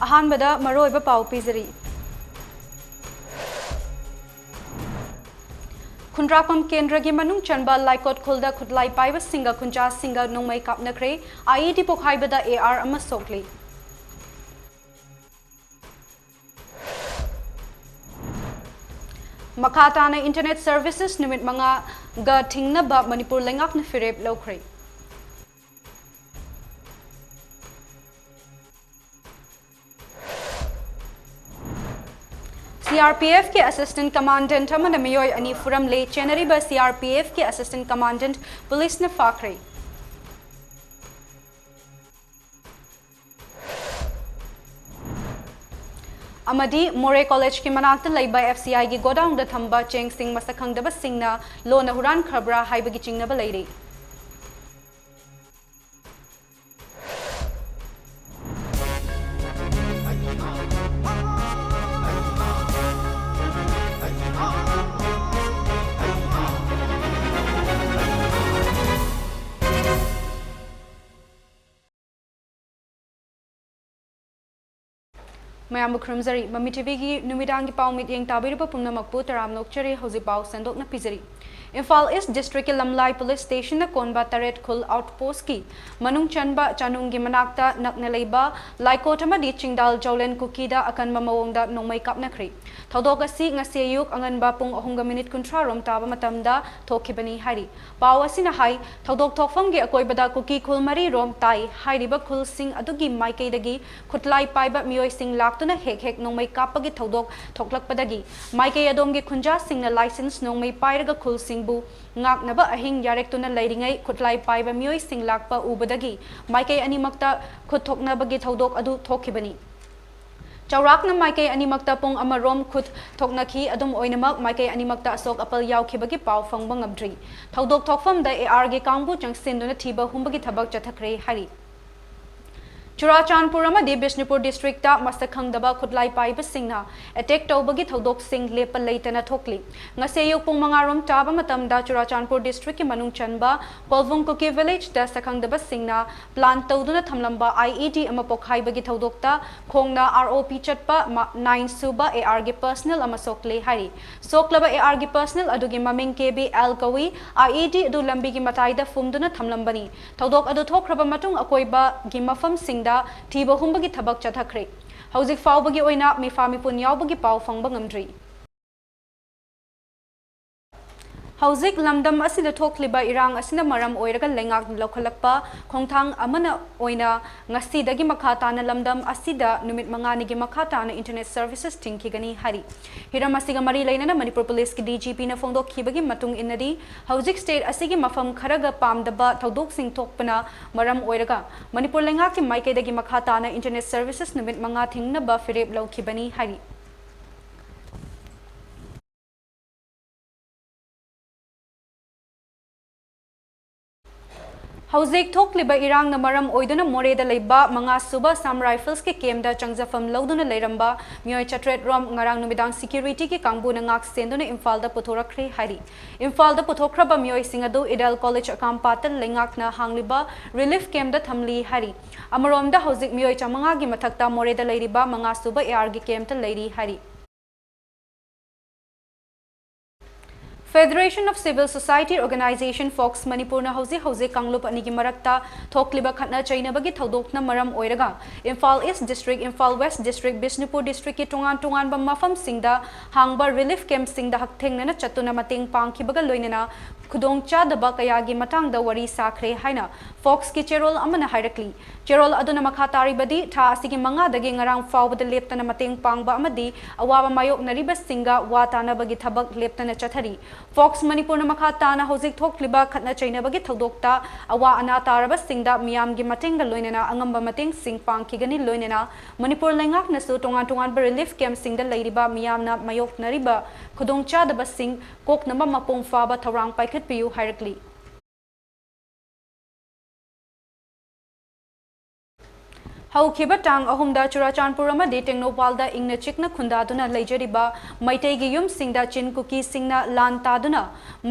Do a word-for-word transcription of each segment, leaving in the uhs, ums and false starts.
ꯑꯍꯥꯟꯕꯗ ꯃꯔꯨꯑꯣꯏꯕ ꯄꯥꯎ ꯄꯤꯖꯔꯤ꯫ ꯈꯨꯟꯗ꯭ꯔꯥꯛꯄꯝ ꯀꯦꯟꯗ꯭ꯔꯒꯤ ꯃꯅꯨꯡ ꯆꯟꯕ ꯂꯥꯏꯀꯣꯠ ꯈꯨꯜꯗ ꯈꯨꯠꯂꯥꯏ ꯄꯥꯏꯕꯁꯤꯡꯒ ꯈꯨꯟꯖꯥꯁꯤꯡꯒ ꯅꯣꯡꯃꯩ ꯀꯥꯞꯅꯈ꯭ꯔꯦ꯫ IED ꯄꯣꯈꯥꯏꯕꯗ AR ꯑꯃ ꯁꯣꯛꯂꯤ꯫ ꯃꯈꯥ ꯇꯥꯅ internet services ꯅꯨꯃꯤꯠ ꯃꯉꯥꯒ ꯊꯤꯡꯅꯕ ꯃꯅꯤꯄꯨꯔ ꯂꯩꯉꯥꯛꯅ ꯐꯤꯔꯦꯞ ꯂꯧꯈ꯭ꯔꯦ꯫ CRPF ꯀꯤ assistant commandant ꯑꯃꯅ ꯃꯤꯑꯣꯏ ꯑꯅꯤ ꯐꯨꯔꯝꯂꯦ꯫ ꯆꯦꯟꯅꯔꯤꯕ CRPF ꯀꯤ assistant commandant ꯄꯨꯂꯤꯁꯅ ꯐꯥꯈ꯭ꯔꯦ꯫ ꯑꯃꯗꯤ ꯃꯣꯔꯦ ꯀꯣꯂꯦꯖꯀꯤ ꯃꯅꯥꯛꯇ ꯂꯩꯕ FCI ꯒꯤ ꯒꯣꯗꯥꯎꯟꯗ ꯊꯝꯕ ꯆꯦꯡꯁꯤꯡ ꯃꯁꯛ ꯈꯪꯗꯕꯁꯤꯡꯅ ꯂꯣꯟꯅ ꯍꯨꯔꯥꯟꯈ꯭ꯔꯕ꯭ꯔꯥ ꯍꯥꯏꯕꯒꯤ ꯆꯤꯡꯅꯕ ꯂꯩꯔꯤ꯫ ꯃꯌꯥꯝꯕꯨ ꯈꯨꯔꯨꯝꯖꯔꯤ꯫ ꯃꯃꯤ TVꯒꯤ ꯅꯨꯃꯤꯗꯥꯡꯒꯤ ꯄꯥꯎ ꯃꯤꯠꯌꯦꯡ ꯇꯥꯕꯤꯔꯤꯕ ꯄꯨꯝꯅꯃꯛꯄꯨ ꯇꯔꯥꯝꯅ ꯑꯣꯛꯆꯔꯤ꯫ ꯍꯧꯖꯤꯛ ꯄꯥꯎ ꯁꯟꯗꯣꯛꯅ ꯄꯤꯖꯔꯤ꯫ ꯏꯝꯐꯥꯜ East Districtꯀꯤ ꯂꯝꯂꯥꯏ police stationꯅ ꯀꯣꯟꯕ ꯇꯔꯦꯠ ꯈꯨꯜ outpostꯀꯤ ꯃꯅꯨꯡ ꯆꯟꯕ ꯆꯥꯅꯨꯡꯒꯤ ꯃꯅꯥꯛꯇ ꯅꯛꯅ ꯂꯩꯕ ꯂꯥꯏꯀꯣꯠ ꯑꯃꯗꯤ ꯆꯤꯡꯗꯥꯜ ꯖꯧꯂꯦꯟ ꯀꯨꯀꯤꯗ ꯑꯀꯟꯕ ꯃꯑꯣꯡꯗ ꯅꯣꯡꯃꯩ ꯀꯥꯞꯅꯈ꯭ꯔꯦ꯫ ꯊꯧꯗꯣꯛ ꯑꯁꯤ ꯉꯁꯤ ꯑꯌꯨꯛ ꯑꯉꯟꯕ ꯄꯨꯡ ꯑꯍꯨꯝꯒ ꯃꯤꯅꯤꯠ ꯀꯨꯟꯊ꯭ꯔꯥ ꯔꯣꯝ ꯇꯥꯕ ꯃꯇꯝꯗ ꯊꯣꯛꯈꯤꯕꯅꯤ ꯍꯥꯏꯔꯤ꯫ ꯄꯥꯎ ꯑꯁꯤꯅ ꯍꯥꯏ, ꯊꯧꯗꯣꯛ ꯊꯣꯛꯐꯝꯒꯤ ꯑꯀꯣꯏꯕꯗ ꯀꯨꯀꯤ ꯈꯨꯜ ꯃꯔꯤ ꯔꯣꯝ ꯇꯥꯏ꯫ ꯍꯥꯏꯔꯤꯕ ꯈꯨꯜꯁꯤꯡ ꯑꯗꯨꯒꯤ ꯃꯥꯏꯀꯩꯗꯒꯤ ꯈꯨꯠꯂꯥꯏ ꯄꯥꯏꯕ ꯃꯤꯑꯣꯏꯁꯤꯡ ꯂꯥꯛꯇꯨꯅ ꯍꯦꯛ ꯍꯦꯛ ꯅꯣꯡꯃꯩ ꯀꯥꯞꯄꯒꯤ ꯊꯧꯗꯣꯛ ꯊꯣꯛꯂꯛꯄꯗꯒꯤ ꯃꯥꯏꯀꯩ ꯑꯗꯣꯝꯒꯤ ꯈꯨꯟꯖꯥꯁꯤꯡꯅ licence ꯅꯣꯡꯃꯩ ꯄꯥꯏꯔꯒ ꯈꯨꯜꯁꯤꯡꯕꯨ ꯉꯥꯛꯅꯕ ꯑꯍꯤꯡ ꯌꯥꯔꯦꯛꯇꯨꯅ ꯂꯩꯔꯤꯉꯩ ꯈꯨꯠꯂꯥꯏ ꯄꯥꯏꯕ ꯃꯤꯑꯣꯏꯁꯤꯡ ꯂꯥꯛꯄ ꯎꯕꯗꯒꯤ ꯃꯥꯏꯀꯩ ꯑꯅꯤꯃꯛꯇ ꯈꯨꯠ ꯊꯣꯛꯅꯕꯒꯤ ꯊꯧꯗꯣꯛ ꯑꯗꯨ ꯊꯣꯛꯈꯤꯕꯅꯤ꯫ ꯆꯥꯎꯔꯥꯛꯅ ꯃꯥꯏꯀꯩ ꯑꯅꯤꯃꯛꯇ ꯄꯨꯡ ꯑꯃꯔꯣꯝ ꯈꯨꯠ ꯊꯣꯛꯅꯈꯤ꯫ ꯑꯗꯨꯝ ꯑꯣꯏꯅꯃꯛ, ꯃꯥꯏꯀꯩ ꯑꯅꯤꯃꯛꯇ ꯑꯁꯣꯛ ꯑꯄꯜ ꯌꯥꯎꯈꯤꯕꯒꯤ ꯄꯥꯎ ꯐꯪꯕ ꯉꯝꯗ꯭ꯔꯤ꯫ ꯊꯧꯗꯣꯛ ꯊꯣꯛꯐꯝꯗ ARꯒꯤ ꯀꯥꯡꯕꯨ ꯆꯪꯁꯤꯟꯗꯨꯅ ꯊꯤꯕ ꯍꯨꯝꯕꯒꯤ ꯊꯕꯛ ꯆꯠꯊꯈ꯭ꯔꯦ ꯍꯥꯏꯔꯤ꯫ ꯆꯨꯔꯥꯆꯥꯟꯄꯨꯔ ꯑꯃꯗꯤ ꯕꯤꯁꯅꯨꯄꯨꯔ districtꯇ ꯃꯁꯛ ꯈꯪꯗꯕ ꯈꯨꯠꯂꯥꯏ ꯄꯥꯏꯕꯁꯤꯡꯅ attack ꯇꯧꯕꯒꯤ ꯊꯧꯗꯣꯛꯁꯤꯡ ꯂꯦꯞꯄ ꯂꯩꯇꯅ ꯊꯣꯛꯂꯤ꯫ ꯉꯁꯤ ꯑꯌꯨꯛ ꯄꯨꯡ ꯃꯉꯥ ꯔꯣꯝ ꯇꯥꯕ ꯃꯇꯝꯗ ꯆꯨꯔꯥꯆꯥꯟꯄꯨꯔ districtꯀꯤ ꯃꯅꯨꯡ ꯆꯟꯕ ꯀꯣꯜꯕꯨꯡ ꯀꯨꯀꯤ villageꯇ ꯁꯛꯈꯪꯗꯕꯁꯤꯡꯅ plant ꯇꯧꯗꯨꯅ ꯊꯝꯂꯝꯕ IED ꯑꯃ ꯄꯣꯈꯥꯏꯕꯒꯤ ꯊꯧꯗꯣꯛꯇ ꯈꯣꯡꯅ ROP ꯆꯠꯄ ꯃ-, nine ꯁꯨꯕ ARꯒꯤ personnel ꯑꯃ ꯁꯣꯛꯂꯦ ꯍꯥꯏꯔꯤ꯫ ꯁꯣꯛꯂꯕ ARꯒꯤ personnel ꯑꯗꯨꯒꯤ ꯃꯃꯤꯡ KBL ꯀꯧꯏ꯫ IED ꯑꯗꯨ ꯂꯝꯕꯤꯒꯤ ꯃꯇꯥꯏꯗ ꯐꯨꯝꯗꯨꯅ ꯊꯝꯂꯝꯕꯅꯤ꯫ ꯊꯧꯗꯣꯛ ꯑꯗꯨ ꯊꯣꯛꯈ꯭ꯔꯕ ꯃꯇꯨꯡ ꯑꯀꯣꯏꯕꯒꯤ ꯃꯐꯝꯁꯤꯡꯗ ꯊꯤꯕ ꯍꯨꯝꯕꯒꯤ ꯊꯕꯛ ꯆꯠꯊꯈ꯭ꯔꯦ꯫ ꯍꯧꯖꯤꯛ ꯐꯥꯎꯕꯒꯤ ꯑꯣꯏꯅ ꯃꯤꯐꯥ ꯃꯤꯄꯨꯟ ꯌꯥꯎꯕꯒꯤ ꯄꯥꯎ ꯐꯪꯕ ꯉꯝꯗ꯭ꯔꯤ꯫ ꯍꯧꯖꯤꯛ ꯂꯝꯗꯝ ꯑꯁꯤꯗ ꯊꯣꯛꯂꯤꯕ ꯏꯔꯥꯡ ꯑꯁꯤꯅ ꯃꯔꯝ ꯑꯣꯏꯔꯒ ꯂꯩꯉꯥꯛꯅ ꯂꯧꯈꯠꯂꯛꯄ ꯈꯣꯡꯊꯥꯡ ꯑꯃꯅ ꯑꯣꯏꯅ ꯉꯁꯤꯗꯒꯤ ꯃꯈꯥ ꯇꯥꯅ ꯂꯝꯗꯝ ꯑꯁꯤꯗ ꯅꯨꯃꯤꯠ ꯃꯉꯥꯅꯤꯒꯤ ꯃꯈꯥ ꯇꯥꯅ internet services ꯊꯤꯡꯈꯤꯒꯅꯤ ꯍꯥꯏꯔꯤ꯫ ꯍꯤꯔꯝ ꯑꯁꯤꯒ ꯃꯔꯤ ꯂꯩꯅꯅ ꯃꯅꯤꯄꯨꯔ ꯄꯨꯂꯤꯁꯀꯤ DGPꯅ ꯐꯣꯡꯗꯣꯛꯈꯤꯕꯒꯤ ꯃꯇꯨꯡ ꯏꯟꯅꯗꯤ, ꯍꯧꯖꯤꯛ state ꯑꯁꯤꯒꯤ ꯃꯐꯝ ꯈꯔꯒ ꯄꯥꯝꯗꯕ ꯊꯧꯗꯣꯛꯁꯤꯡ ꯊꯣꯛꯄꯅ ꯃꯔꯝ ꯑꯣꯏꯔꯒ ꯃꯅꯤꯄꯨꯔ ꯂꯩꯉꯥꯛꯀꯤ ꯃꯥꯏꯀꯩꯗꯒꯤ ꯃꯈꯥ ꯇꯥꯅ internet services ꯅꯨꯃꯤꯠ ꯃꯉꯥ ꯊꯤꯡꯅꯕ ꯐꯤꯔꯦꯞ ꯂꯧꯈꯤꯕꯅꯤ ꯍꯥꯏꯔꯤ꯫ ꯍꯧꯖꯤꯛ ꯊꯣꯛꯂꯤꯕ ꯏꯔꯥꯡꯅ ꯃꯔꯝ ꯑꯣꯏꯗꯨꯅ ꯃꯣꯔꯦꯗ ꯂꯩꯕ ꯃꯉꯥ ꯁꯨꯕ Assam Riflesꯀꯤ campꯇ ꯆꯪꯖꯐꯝ ꯂꯧꯗꯨꯅ ꯂꯩꯔꯝꯕ ꯃꯤꯑꯣꯏ ꯆꯥꯇ꯭ꯔꯦꯠ ꯔꯣꯝ ꯉꯔꯥꯡ ꯅꯨꯃꯤꯗꯥꯡ securityꯒꯤ ꯀꯥꯡꯕꯨꯅ ꯉꯥꯛ ꯁꯦꯟꯗꯨꯅ ꯏꯝꯐꯥꯜꯗ ꯄꯨꯊꯣꯔꯛꯈ꯭ꯔꯦ ꯍꯥꯏꯔꯤ꯫ ꯏꯝꯐꯥꯜꯗ ꯄꯨꯊꯣꯛꯈ꯭ꯔꯕ ꯃꯤꯑꯣꯏꯁꯤꯡ ꯑꯗꯨ Edel College ꯑꯀꯥꯝꯄꯥꯠꯇ ꯂꯩꯉꯥꯛꯅ ꯍꯥꯡꯂꯤꯕ relief campꯇ ꯊꯝꯂꯤ ꯍꯥꯏꯔꯤ꯫ ꯑꯃꯔꯣꯝꯗ ꯍꯧꯖꯤꯛ ꯃꯤꯑꯣꯏ ꯆꯥꯃꯉꯥꯒꯤ ꯃꯊꯛꯇ ꯃꯣꯔꯦꯗ ꯂꯩꯔꯤꯕ ꯃꯉꯥ ꯁꯨꯕ ARꯒꯤ campꯇ ꯂꯩꯔꯤ ꯍꯥꯏꯔꯤ꯫ Federation of Civil Society Organisation, FOCS, ꯃꯅꯤꯄꯨꯔꯅ ꯍꯧꯖꯤꯛ ꯍꯧꯖꯤꯛ ꯀꯥꯡꯂꯨꯞ ꯑꯅꯤꯒꯤ ꯃꯔꯛꯇ ꯊꯣꯛꯂꯤꯕ ꯈꯠꯅ ꯆꯩꯅꯕꯒꯤ ꯊꯧꯗꯣꯛꯅ ꯃꯔꯝ ꯑꯣꯏꯔꯒ Imphal East District, Imphal West District, Bishnupur Districtꯀꯤ ꯇꯣꯉꯥꯟ ꯇꯣꯉꯥꯟꯕ ꯃꯐꯝꯁꯤꯡꯗ ꯍꯥꯡꯕ relief campꯁꯤꯡꯗ ꯍꯛꯊꯦꯡꯅꯅ ꯆꯠꯇꯨꯅ ꯃꯇꯦꯡ ꯄꯥꯡꯈꯤꯕꯒ ꯂꯣꯏꯅꯅ ꯈꯨꯗꯣꯡꯆꯥꯗꯕ ꯀꯌꯥꯒꯤ ꯃꯇꯥꯡꯗ ꯋꯥꯔꯤ ꯁꯥꯈ꯭ꯔꯦ ꯍꯥꯏꯅ FOCSꯀꯤ ꯆꯦꯔꯣꯜ ꯑꯃꯅ ꯍꯥꯏꯔꯛꯂꯤ꯫ ꯆꯦꯔꯣꯜ ꯑꯗꯨꯅ ꯃꯈꯥ ꯇꯥꯔꯤꯕꯗꯤ, ꯊꯥ ꯑꯁꯤꯒꯤ ꯃꯉꯥꯗꯒꯤ ꯉꯔꯥꯡ ꯐꯥꯎꯕꯗ ꯂꯦꯞꯇꯅ ꯃꯇꯦꯡ ꯄꯥꯡꯕ ꯑꯃꯗꯤ ꯑꯋꯥꯕ ꯃꯥꯌꯣꯛꯅꯔꯤꯕꯁꯤꯡꯒ ꯋꯥ ꯇꯥꯅꯕꯒꯤ ꯊꯕꯛ ꯂꯦꯞꯇꯅ ꯆꯠꯊꯔꯤ꯫ FOCS ꯃꯅꯤꯄꯨꯔꯅ ꯃꯈꯥ ꯇꯥꯅ ꯍꯧꯖꯤꯛ ꯊꯣꯛꯂꯤꯕ ꯈꯠꯅ ꯆꯩꯅꯕꯒꯤ ꯊꯧꯗꯣꯛꯇ ꯑꯋꯥ ꯑꯅꯥ ꯇꯥꯔꯕꯁꯤꯡꯗ ꯃꯤꯌꯥꯝꯒꯤ ꯃꯇꯦꯡꯒ ꯂꯣꯏꯅꯅ ꯑꯉꯝꯕ ꯃꯇꯦꯡꯁꯤꯡ ꯄꯥꯡꯈꯤꯒꯅꯤ꯫ ꯂꯣꯏꯅꯅ ꯃꯅꯤꯄꯨꯔ ꯂꯩꯉꯥꯛꯅꯁꯨ ꯇꯣꯉꯥꯟ ꯇꯣꯉꯥꯟꯕ relief campꯁꯤꯡꯗ ꯂꯩꯔꯤꯕ ꯃꯤꯌꯥꯝꯅ ꯃꯥꯌꯣꯛꯅꯔꯤꯕ ꯈꯨꯗꯣꯡꯆꯥꯗꯕꯁꯤꯡ ꯀꯣꯛꯅꯕ ꯃꯄꯨꯡ ꯐꯥꯕ ꯊꯧꯔꯥꯡ ꯄꯥꯏꯈꯠꯄꯤꯌꯨ ꯍꯥꯏꯔꯛꯂꯤ꯫ ꯍꯧꯈꯤꯕ ꯇꯥꯡ ꯑꯍꯨꯝꯗ ꯆꯨꯔꯥꯆꯥꯟꯄꯨꯔ ꯑꯃꯗꯤ ꯇꯦꯡꯅꯧꯄꯥꯜꯗ ꯏꯪꯅ ꯆꯤꯛꯅ ꯈꯨꯟꯗꯥꯗꯨꯅ ꯂꯩꯖꯔꯤꯕ ꯃꯩꯇꯩꯒꯤ ꯌꯨꯝꯁꯤꯡꯗ ꯆꯤꯟ ꯀꯨꯀꯤꯁꯤꯡꯅ ꯂꯥꯟ ꯇꯥꯗꯨꯅ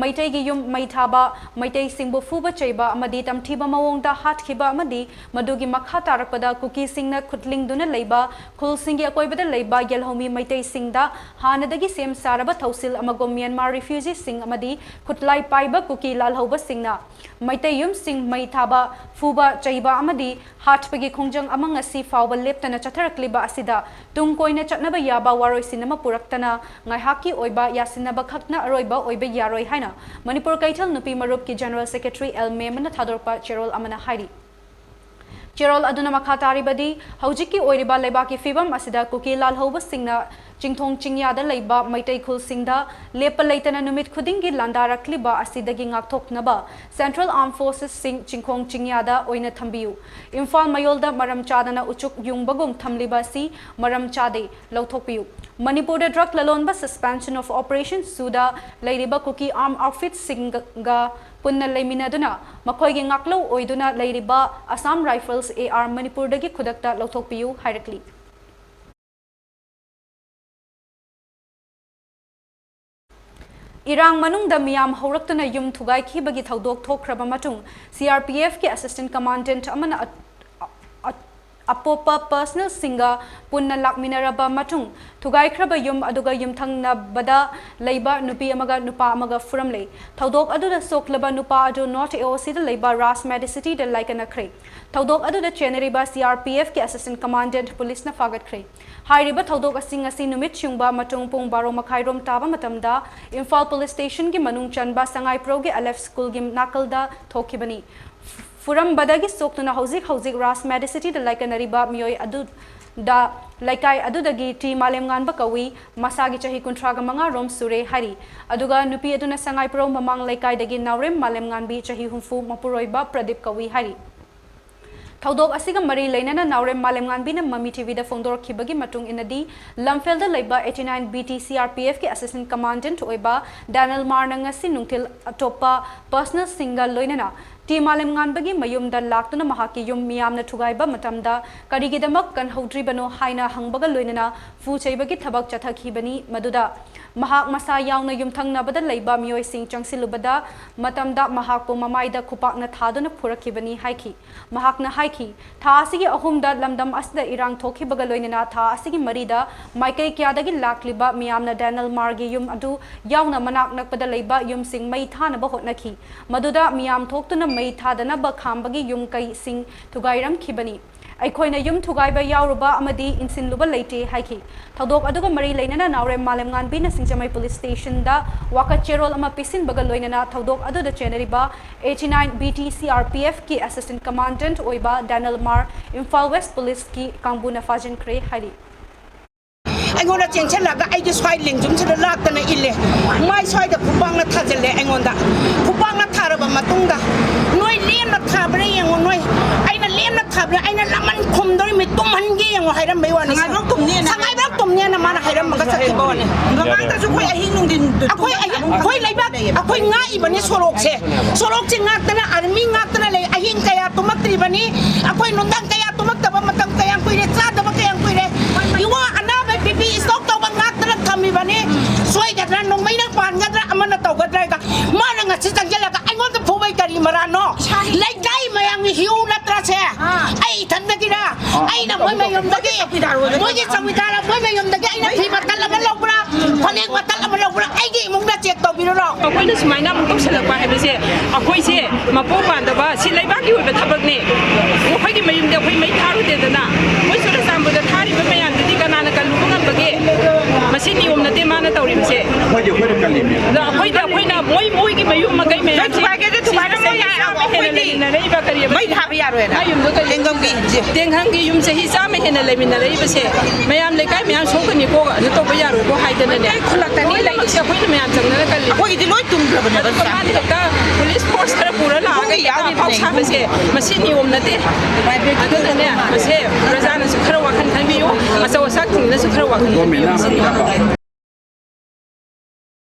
ꯃꯩꯇꯩꯒꯤ ꯌꯨꯝ ꯃꯩ ꯊꯥꯕ, ꯃꯩꯇꯩꯁꯤꯡꯕꯨ ꯐꯨꯕ ꯆꯩꯕ ꯑꯃꯗꯤ ꯇꯝꯊꯤꯕ ꯃꯑꯣꯡꯗ ꯍꯥꯠꯈꯤꯕ ꯑꯃꯗꯤ ꯃꯗꯨꯒꯤ ꯃꯈꯥ ꯇꯥꯔꯛꯄꯗ ꯀꯨꯀꯤꯁꯤꯡꯅ ꯈꯨꯠꯂꯤꯡꯗꯨꯅ ꯂꯩꯕ ꯈꯨꯜꯁꯤꯡꯒꯤ ꯑꯀꯣꯏꯕꯗ ꯂꯩꯕ ꯌꯦꯜꯍꯧꯃꯤ ꯃꯩꯇꯩꯁꯤꯡꯗ ꯍꯥꯟꯅꯗꯒꯤ ꯁꯦꯝ ꯁꯥꯔꯕ ꯊꯧꯁꯤꯜ ꯑꯃꯒꯨꯝ ꯃ꯭ꯌꯥꯟꯃꯥꯔ ꯔꯤꯐ꯭ꯌꯨꯖꯤꯁꯤꯡ ꯑꯃꯗꯤ ꯈꯨꯠꯂꯥꯏ ꯄꯥꯏꯕ ꯀꯨꯀꯤ ꯂꯥꯜꯍꯧꯕꯁꯤꯡꯅ ꯃꯩꯇꯩ ꯌꯨꯝꯁꯤꯡ ꯃꯩ ꯊꯥꯕ, ꯐꯨꯕ, ꯆꯩꯕ ꯑꯃꯗꯤ ꯍꯥꯠꯄꯒꯤ ꯈꯣꯡꯖꯪ ꯑꯃ ꯉꯁꯤ ꯐꯥꯎꯕ ꯂꯦꯞꯇꯅ ꯆꯠꯊꯔꯛꯂꯤꯕ ꯑꯁꯤꯗ ꯇꯨꯡ ꯀꯣꯏꯅ ꯆꯠꯅꯕ ꯌꯥꯕ ꯋꯥꯔꯣꯏꯁꯤꯟ ꯑꯃ ꯄꯨꯔꯛꯇꯅ ꯉꯥꯏꯍꯥꯛꯀꯤ ꯑꯣꯏꯕ ꯌꯥꯁꯤꯟꯅꯕ ꯈꯛꯅ ꯑꯔꯣꯏꯕ ꯑꯣꯏꯕ ꯌꯥꯔꯣꯏ ꯍꯥꯏꯅ ꯃꯅꯤꯄꯨꯔ ꯀꯩꯊꯦꯜ ꯅꯨꯄꯤ ꯃꯔꯨꯞꯀꯤ ꯖꯦꯅꯔꯦꯜ ꯁꯦꯀ꯭ꯔꯦꯇꯔꯤ ꯑꯦꯜ ꯃꯦꯃꯟꯅ ꯊꯥꯗꯣꯔꯛꯄ ꯆꯦꯔꯣꯜ ꯑꯃꯅ ꯍꯥꯏꯔꯤ꯫ ꯆꯦꯔꯣꯜ ꯑꯗꯨꯅ ꯃꯈꯥ ꯇꯥꯔꯤꯕꯗꯤ, ꯍꯧꯖꯤꯛꯀꯤ ꯑꯣꯏꯔꯤꯕ ꯂꯩꯕꯥꯛꯀꯤ ꯐꯤꯕꯝ ꯑꯁꯤꯗ ꯀꯨꯀꯤ ꯂꯥꯜꯍꯧꯕꯁꯤꯡꯅ ꯆꯤꯡꯊꯣꯡ ꯆꯤꯡꯌꯥꯗ ꯂꯩꯕ ꯃꯩꯇꯩ ꯈꯨꯜꯁꯤꯡꯗ ꯂꯦꯞꯄ ꯂꯩꯇꯅ ꯅꯨꯃꯤꯠ ꯈꯨꯗꯤꯡꯒꯤ ꯂꯥꯟꯗꯥꯔꯛꯂꯤꯕ ꯑꯁꯤꯗꯒꯤ ꯉꯥꯛꯊꯣꯛꯅꯕ Central Armed Forcesꯁꯤꯡ ꯆꯤꯡꯈꯣꯡ ꯆꯤꯡꯌꯥꯗ ꯑꯣꯏꯅ ꯊꯝꯕꯤꯌꯨ꯫ ꯏꯝꯐꯥꯜ ꯃꯌꯣꯜꯗ ꯃꯔꯝ ꯆꯥꯗꯅ ꯎꯆꯨꯛ ꯌꯨꯡꯕꯒꯨꯝ ꯊꯝꯂꯤꯕ ꯑꯁꯤ ꯃꯔꯝ ꯆꯥꯗꯦ, ꯂꯧꯊꯣꯛꯄꯤꯌꯨ꯫ ꯃꯅꯤꯄꯨꯔꯗ drug ꯂꯂꯣꯟꯕ Suspension of Operation ꯁꯨꯗ ꯂꯩꯔꯤꯕ ꯀꯨꯀꯤ armed outfitꯁꯤꯡꯒ ꯄꯨꯟꯅ ꯂꯩꯃꯤꯟꯅꯗꯨꯅ ꯃꯈꯣꯏꯒꯤ ꯉꯥꯛꯂꯧ ꯑꯣꯏꯗꯨꯅ ꯂꯩꯔꯤꯕ Assam Rifles AR ꯃꯅꯤꯄꯨꯔꯗꯒꯤ ꯈꯨꯗꯛꯇ ꯂꯧꯊꯣꯛꯄꯤꯌꯨ ꯍꯥꯏꯔꯛꯂꯤ꯫ ꯏꯔꯥꯡ ꯃꯅꯨꯡꯗ ꯃꯤꯌꯥꯝ ꯍꯧꯔꯛꯇꯨꯅ ꯌꯨꯝ ꯊꯨꯒꯥꯏꯈꯤꯕꯒꯤ ꯊꯧꯗꯣꯛ ꯊꯣꯛꯈ꯭ꯔꯕ ꯃꯇꯨꯡ, CRPFꯀꯤ Assistant Commandant ꯑꯃꯅ ꯑ-, ꯑ-, ꯑꯄꯣꯞꯄ personnelꯁꯤꯡꯒ ꯄꯨꯟꯅ ꯂꯥꯛꯃꯤꯟꯅꯔꯕ ꯃꯇꯨꯡ, ꯊꯨꯒꯥꯏꯈ꯭ꯔꯕ ꯌꯨꯝ ꯑꯗꯨꯒ ꯌꯨꯝꯊꯪꯅꯕꯗ ꯂꯩꯕ ꯅꯨꯄꯤ ꯑꯃꯒ ꯅꯨꯄꯥ ꯑꯃꯒ ꯐꯨꯔꯝꯂꯦ꯫ ꯊꯧꯗꯣꯛ ꯑꯗꯨꯗ ꯁꯣꯛꯂꯕ ꯅꯨꯄꯥ ꯑꯗꯨ North AOCꯗ ꯂꯩꯕ ꯔꯥꯖ Medicityꯗ ꯂꯥꯏꯀꯠꯅꯈ꯭ꯔꯦ꯫ ꯊꯧꯗꯣꯛ ꯑꯗꯨꯗ ꯆꯦꯟꯅꯔꯤꯕ CRPFꯀꯤ Assistant Commandant ꯄꯨꯂꯤꯁꯅ ꯐꯥꯒꯠꯈ꯭ꯔꯦ꯫ ꯍꯥꯏꯔꯤꯕ ꯊꯧꯗꯣꯛ ꯑꯁꯤ ꯉꯁꯤ ꯅꯨꯃꯤꯠ ꯌꯨꯡꯕ ꯃꯇꯨꯡ ꯄꯨꯡ ꯕꯥꯔꯣ ꯃꯈꯥꯏ ꯔꯣꯝ ꯇꯥꯕ ꯃꯇꯝꯗ ꯏꯝꯐꯥꯜ Police Stationꯒꯤ ꯃꯅꯨꯡ ꯆꯟꯕ ꯁꯉꯥꯏꯄ꯭ꯔꯧꯒꯤ L F Schoolꯒꯤ ꯅꯥꯀꯜꯗ ꯊꯣꯛꯈꯤꯕꯅꯤ꯫ ꯐꯨꯔꯝꯕꯗꯒꯤ ꯁꯣꯛꯇꯨꯅ ꯍꯧꯖꯤꯛ ꯍꯧꯖꯤꯛ ꯔꯥꯖ Medicityꯗ ꯂꯥꯏꯀꯠꯅꯔꯤꯕ ꯃꯤꯑꯣꯏ ꯑꯗꯨꯗ ꯂꯩꯀꯥꯏ ꯑꯗꯨꯗꯒꯤ ꯇꯤ ꯃꯥꯂꯦꯝꯉꯥꯟꯕ ꯀꯧꯏ, ꯃꯁꯥꯒꯤ ꯆꯍꯤ ꯀꯨꯟꯊ꯭ꯔꯥꯒ ꯃꯉꯥ ꯔꯣꯝ ꯁꯨꯔꯦ ꯍꯥꯏꯔꯤ꯫ ꯑꯗꯨꯒ ꯅꯨꯄꯤ ꯑꯗꯨꯅ ꯁꯉꯥꯏꯄ꯭ꯔꯧ ꯃꯃꯥꯡ ꯂꯩꯀꯥꯏꯗꯒꯤ ꯅꯥꯎꯔꯦꯝ ꯃꯥꯂꯦꯝꯉꯥꯟꯕꯤ, ꯆꯍꯤ ꯍꯨꯝꯐꯨ, ꯃꯄꯨꯔꯣꯏꯕ ꯄ꯭ꯔꯗꯤꯞ ꯀꯧꯏ ꯍꯥꯏꯔꯤ꯫ ꯊꯧꯗꯣꯛ ꯑꯁꯤꯒ ꯃꯔꯤ ꯂꯩꯅꯅ ꯅꯥꯎꯔꯦꯝ ꯃꯥꯂꯦꯝꯉꯥꯟꯕꯤꯅ ꯃꯃꯤ TVꯗ ꯐꯣꯡꯗꯣꯔꯛꯈꯤꯕꯒꯤ ꯃꯇꯨꯡ ꯏꯟꯅꯗꯤ, ꯂꯝꯐꯦꯜꯗ ꯂꯩꯕ eighty nine B T CRPFꯀꯤ Assistant Commandant ꯑꯣꯏꯕ ꯗꯦꯅꯦꯜ ꯃꯥꯔꯅ ꯉꯁꯤ ꯅꯨꯡꯊꯤꯜ ꯑꯇꯣꯞꯄ personnelꯁꯤꯡꯒ ꯂꯣꯏꯅꯅ ꯇꯤ ꯃꯥꯂꯦꯝꯉꯥꯟꯕꯒꯤ ꯃꯌꯨꯝꯗ ꯂꯥꯛꯇꯨꯅ ꯃꯍꯥꯛꯀꯤ ꯌꯨꯝ ꯃꯤꯌꯥꯝꯅ ꯊꯨꯒꯥꯏꯕ ꯃꯇꯝꯗ ꯀꯔꯤꯒꯤꯗꯃꯛ ꯀꯟꯍꯧꯗ꯭ꯔꯤꯕꯅꯣ ꯍꯥꯏꯅ ꯍꯪꯕꯒ ꯂꯣꯏꯅꯅ ꯐꯨ ꯆꯩꯕꯒꯤ ꯊꯕꯛ ꯆꯠꯊꯈꯤꯕꯅꯤ꯫ ꯃꯗꯨꯗ ꯃꯍꯥꯛ ꯃꯁꯥ ꯌꯥꯎꯅ ꯌꯨꯝꯊꯪꯅꯕꯗ ꯂꯩꯕ ꯃꯤꯑꯣꯏꯁꯤꯡ ꯆꯪꯁꯤꯜꯂꯨꯕꯗ ꯃꯇꯝꯗ ꯃꯍꯥꯛꯄꯨ ꯃꯃꯥꯏꯗ ꯈꯨꯄꯥꯛꯅ ꯊꯥꯗꯨꯅ ꯐꯨꯔꯛꯈꯤꯕꯅꯤ ꯍꯥꯏꯈꯤ꯫ ꯃꯍꯥꯛꯅ ꯍꯥꯏꯈꯤ, ꯊꯥ ꯑꯁꯤꯒꯤ ꯑꯍꯨꯝꯗ ꯂꯝꯗꯝ ꯑꯁꯤꯗ ꯏꯔꯥꯡ ꯊꯣꯛꯈꯤꯕꯒ ꯂꯣꯏꯅꯅ ꯊꯥ ꯑꯁꯤꯒꯤ ꯃꯔꯤꯗ ꯃꯥꯏꯀꯩ ꯀꯌꯥꯗꯒꯤ ꯂꯥꯛꯂꯤꯕ ꯃꯤꯌꯥꯝꯅ ꯗꯦꯅꯦꯜ ꯃꯥꯔꯒꯤ ꯌꯨꯝ ꯑꯗꯨ ꯌꯥꯎꯅ ꯃꯅꯥꯛ ꯅꯛꯄꯗ ꯂꯩꯕ ꯌꯨꯝꯁꯤꯡ ꯃꯩ ꯊꯥꯅꯕ ꯍꯣꯠꯅꯈꯤ꯫ ꯃꯗꯨꯗ ꯃꯤꯌꯥꯝ ꯊꯣꯛꯇꯨꯅ ꯃꯩ ꯊꯥꯗꯅꯕ ꯈꯥꯝꯕꯒꯤ ꯌꯨꯝ ꯀꯩꯁꯤꯡ ꯊꯨꯒꯥꯏꯔꯝꯈꯤꯕꯅꯤ꯫ ꯑꯩꯈꯣꯏꯅ ꯌꯨꯝ ꯊꯨꯒꯥꯏꯕ ꯌꯥꯎꯔꯨꯕ ꯑꯃꯗꯤ ꯏꯟꯁꯤꯜꯂꯨꯕ ꯂꯩꯇꯦ ꯍꯥꯏꯈꯤ꯫ ꯊꯧꯗꯣꯛ ꯑꯗꯨꯒ ꯃꯔꯤ ꯂꯩꯅꯅ ꯅꯥꯎꯔꯦꯝ ꯃꯥꯂꯦꯝꯉꯥꯟꯕꯤꯅ ꯁꯤꯡꯖꯃꯩ ꯄꯨꯂꯤꯁ ꯁ꯭ꯇꯦꯁꯟꯗ ꯋꯥꯀꯠ ꯆꯦꯔꯣꯜ ꯑꯃ ꯄꯤꯁꯤꯟꯕꯒ ꯂꯣꯏꯅꯅ ꯊꯧꯗꯣꯛ ꯑꯗꯨꯗ ꯆꯦꯟꯅꯔꯤꯕ A G nine B T C R P ꯑꯦꯐꯀꯤ ꯑꯦꯁꯤꯁꯇꯦꯟꯠ ꯀꯃꯥꯟꯗꯦꯟꯠ ꯑꯣꯏꯕ ꯗꯦꯅꯦꯜ ꯃꯥꯔ ꯏꯝꯐꯥꯜ ꯋꯦꯁ ꯄꯨꯂꯤꯁꯀꯤ ꯀꯥꯡꯕꯨꯅ ꯐꯥꯖꯤꯟꯈ꯭ꯔꯦ ꯍꯥꯏꯔꯤ꯫ ꯑꯩꯉꯣꯟꯗ ꯆꯦꯟꯁꯤꯜꯂꯒ ꯑꯩꯒꯤ ꯁ꯭ꯋꯥꯏ ꯂꯦꯡꯖꯨꯝꯁꯤꯗ ꯂꯥꯛꯇꯅ ꯏꯜꯂꯦ꯫ ꯃꯥꯏ ꯁ꯭ꯋꯥꯏꯗ ꯈꯨꯄꯥꯛꯅ ꯊꯥꯖꯤꯜꯂꯦ ꯑꯩꯉꯣꯟꯗ꯫ ꯈꯨꯄꯥꯛꯅ ꯊꯥꯔꯕ ꯃꯇꯨꯡꯗ, "ꯅꯣꯏ ꯂꯦꯝꯅ ꯊꯥꯕ꯭ꯔꯥ ꯌꯦꯡꯉꯣ, ꯅꯣꯏ, ꯑꯩꯅ ꯂꯦꯝꯅ ꯊꯥꯕ꯭ꯔꯥ, ꯑꯩꯅ ꯂꯃꯟ ꯈꯨꯝꯗꯣꯔꯤꯃꯤ, ꯇꯨꯝꯍꯟꯒꯦ ꯌꯦꯡꯉꯣ" ꯍꯥꯏꯔꯝꯕꯩ ꯋꯥꯅꯤ꯫ ꯁꯉꯥꯏꯕ꯭ꯔꯥꯛ ꯇꯨꯝꯅꯦꯅ꯫ ꯁꯉꯥꯏꯕ꯭ꯔꯥꯛ ꯇꯨꯝꯅꯦꯅ ꯃꯥꯅ ꯍꯥꯏꯔꯝꯃꯒ ꯆꯠꯈꯤꯕ ꯋꯥꯅꯤ꯫ ꯃꯃꯥꯡꯗꯁꯨ ꯑꯩꯈꯣꯏ ꯑꯍꯤꯡ ꯅꯨꯡꯊꯤꯟ ꯑꯩꯈꯣꯏ ꯑꯍꯤꯡ, ꯑꯩꯈꯣꯏ ꯂꯩꯕꯥꯛ, ꯑꯩꯈꯣꯏ ꯉꯥꯛꯏꯕꯅꯤ ꯁꯣꯔꯣꯛꯁꯦ꯫ ꯁꯣꯔꯣꯛꯁꯦ ꯉꯥꯛꯇꯅ, ꯑꯥꯔꯃꯤ ꯉꯥꯛꯇꯅ ꯂꯩ꯫ ꯑꯍꯤꯡ ꯀꯌꯥ ꯇꯨꯝꯃꯛꯇ꯭ꯔꯤꯕꯅꯤ꯫ ꯑꯩꯈꯣꯏ ꯅꯨꯡꯗꯥꯡ ꯀꯌꯥ ꯇꯨꯝꯃꯛꯇꯕ ꯃꯇꯝ ꯀꯌꯥꯝ ꯀꯨꯏꯔꯦ, ꯆꯥꯗꯕ ꯀꯌꯥꯝ ꯀꯨꯏꯔꯦ꯫ ꯏꯋꯥ ꯑꯅꯥꯕ ꯕꯤ ꯄꯤ ꯁ꯭ꯇꯣꯛ ꯇꯧꯕ ꯉꯥꯛꯇꯅ ꯊꯝꯃꯤꯕꯅꯤ꯫ ꯁꯣꯏꯒꯗ꯭ꯔꯥ, ꯅꯣꯡꯃꯩꯅ ꯄꯥꯟꯒꯗ꯭ꯔꯥ, ꯑꯃꯅ ꯇꯧꯒꯗ꯭ꯔꯥ ꯍꯥꯏꯒ ꯃꯥꯅ ꯉꯁꯤ ꯆꯪꯁꯤꯜꯂꯒ ꯑꯩꯉꯣꯟꯗ ꯐꯨꯕꯩ ꯀꯔꯤ ꯃꯔꯥꯟꯅꯣ? ꯂꯩꯀꯥꯏ ꯃꯌꯥꯝꯒꯤ ꯍꯤꯌꯨ ꯅꯠꯇ꯭ꯔꯁꯦ? ꯑꯩ ꯏꯊꯟꯗꯒꯤꯔ? ꯑꯩꯅ ꯃꯣꯏ ꯃꯌꯨꯝꯗꯒꯤ, ꯃꯣꯏꯒꯤ ꯆꯧꯀꯤꯗꯥꯔ, ꯃꯣꯏ ꯃꯌꯨꯝꯗꯒꯤ ꯑꯩꯅ ꯐꯤ ꯃꯇꯜ ꯑꯃ ꯂꯧꯕ꯭ꯔꯥ? ꯐꯅꯦꯛ ꯃꯇꯜ ꯑꯃ ꯂꯧꯕ꯭ꯔꯥ? ꯑꯩꯒꯤ ꯏꯃꯨꯡꯗ ꯆꯦꯛ ꯇꯧꯕꯤꯔꯨꯔꯣ꯫ ꯑꯩꯈꯣꯏꯅ ꯁꯨꯃꯥꯏꯅ ꯑꯃꯨꯛ ꯇꯧꯁꯜꯂꯛꯄ ꯍꯥꯏꯕꯁꯦ, ꯑꯩꯈꯣꯏꯁꯦ ꯃꯄꯨ ꯄꯥꯟꯗꯕ, ꯁꯤ ꯂꯩꯕꯥꯛꯀꯤ ꯑꯣꯏꯕ ꯊꯕꯛꯅꯦ꯫ ꯑꯩꯈꯣꯏꯒꯤ ꯃꯌꯨꯝꯗ ꯑꯩꯈꯣꯏ ꯃꯩ ꯊꯥꯔꯨꯗꯦꯗꯅ, ꯑꯩꯈꯣꯏ ꯆꯨꯔꯆꯥꯟꯄꯨꯔꯗ ꯊꯥꯔꯤꯕ ꯃꯌꯥꯝꯗꯨꯗꯤ ꯀꯅꯥꯅ ꯀꯜꯂꯨꯕ ꯉꯝꯕꯒꯦ? ꯃꯁꯤ ꯅꯤꯌꯣꯝ ꯅꯠꯇꯦ ꯃꯥꯅ ꯇꯧꯔꯤꯕꯁꯦ꯫ ꯑꯩꯈꯣꯏꯗꯤ ꯑꯩꯈꯣꯏꯅ ꯀꯜꯂꯤꯅꯦ꯫ ꯑꯗꯣ ꯑꯩꯈꯣꯏꯗꯤ ꯑꯩꯈꯣꯏꯅ ꯃꯣꯏ, ꯃꯣꯏꯒꯤ ꯃꯌꯨꯝ ꯃꯀꯩ ꯃꯌꯥꯝꯁꯦ ꯊꯨꯒꯥꯏꯒꯦꯗꯤ ꯊꯨꯒꯥꯏꯔꯝꯃꯣ ꯁꯤꯗ ꯆꯍꯤ ꯌꯥꯏ꯫ ꯆꯥꯝꯃ ꯍꯦꯟꯅ ꯑꯩꯈꯣꯏꯗꯤ ꯂꯩꯃꯤꯟꯅꯔꯛꯏꯕ ꯀꯔꯤ ꯑꯃ ꯃꯩ ꯊꯥꯕ ꯌꯥꯔꯣꯏꯅ꯫ ꯃꯥ ꯌꯨꯝꯗꯣ ꯀꯔꯤ ꯇꯦꯡꯒꯪꯒꯤ ꯇꯦꯡꯈꯪꯒꯤ ꯌꯨꯝ ꯆꯍꯤ ꯆꯥꯝꯃ ꯍꯦꯟꯅ ꯂꯩꯃꯤꯟꯅꯔꯛꯏꯕꯁꯦ, ꯃꯌꯥꯝ ꯂꯩꯀꯥꯏ ꯃꯌꯥꯝ ꯁꯣꯛꯀꯅꯤꯀꯣ, ꯑꯗꯨ ꯇꯧꯕ ꯌꯥꯔꯣꯏꯀꯣ ꯍꯥꯏꯗꯅꯅꯦ꯫ ꯑꯩꯈꯣꯏ ꯈꯨꯜꯂꯛꯇꯅꯤ ꯂꯣꯏꯅꯃꯛꯁꯦ ꯂꯩꯔꯤꯁꯦ꯫ ꯑꯩꯈꯣꯏꯅ ꯃꯌꯥꯝ ꯆꯪꯅꯔ ꯀꯜꯂꯤ꯫ ꯑꯩꯈꯣꯏꯒꯤꯗꯤ ꯂꯣꯏ ꯇꯨꯝꯈ꯭ꯔꯕꯅꯦꯕ ꯑꯗꯨꯒ ꯆꯥꯛ꯫ ꯃꯥꯅ ꯍꯦꯛꯇ ꯄꯨꯂꯤꯁ ꯐꯣꯔꯁ ꯈꯔ ꯄꯨꯔ ꯂꯥꯛꯑꯒ ꯏꯕꯨꯡꯒꯤ ꯍꯦꯛꯇ ꯌꯥꯎꯔꯤꯕꯅꯦ, ꯑꯐꯥꯎ ꯁꯥꯕꯁꯦ, ꯏꯕꯨꯡꯒꯤ꯫ ꯃꯁꯤ ꯅꯤꯌꯣꯝ ꯅꯠꯇꯦ꯫ ꯑꯗꯨꯅꯅꯦ, ꯃꯁꯦ ꯄ꯭ꯔꯖꯥꯅꯁꯨ ꯈꯔ ꯋꯥꯈꯜ ꯈꯟꯕꯤꯌꯨ, ꯑꯆꯧ ꯑꯁꯥꯡꯁꯤꯡꯅꯁꯨ ꯈꯔ ꯋꯥꯈꯜ ꯈꯟꯕꯤꯌꯨ꯫ ꯃꯁꯤ ꯅꯤꯌꯣꯝ ꯅꯠꯇꯦ꯫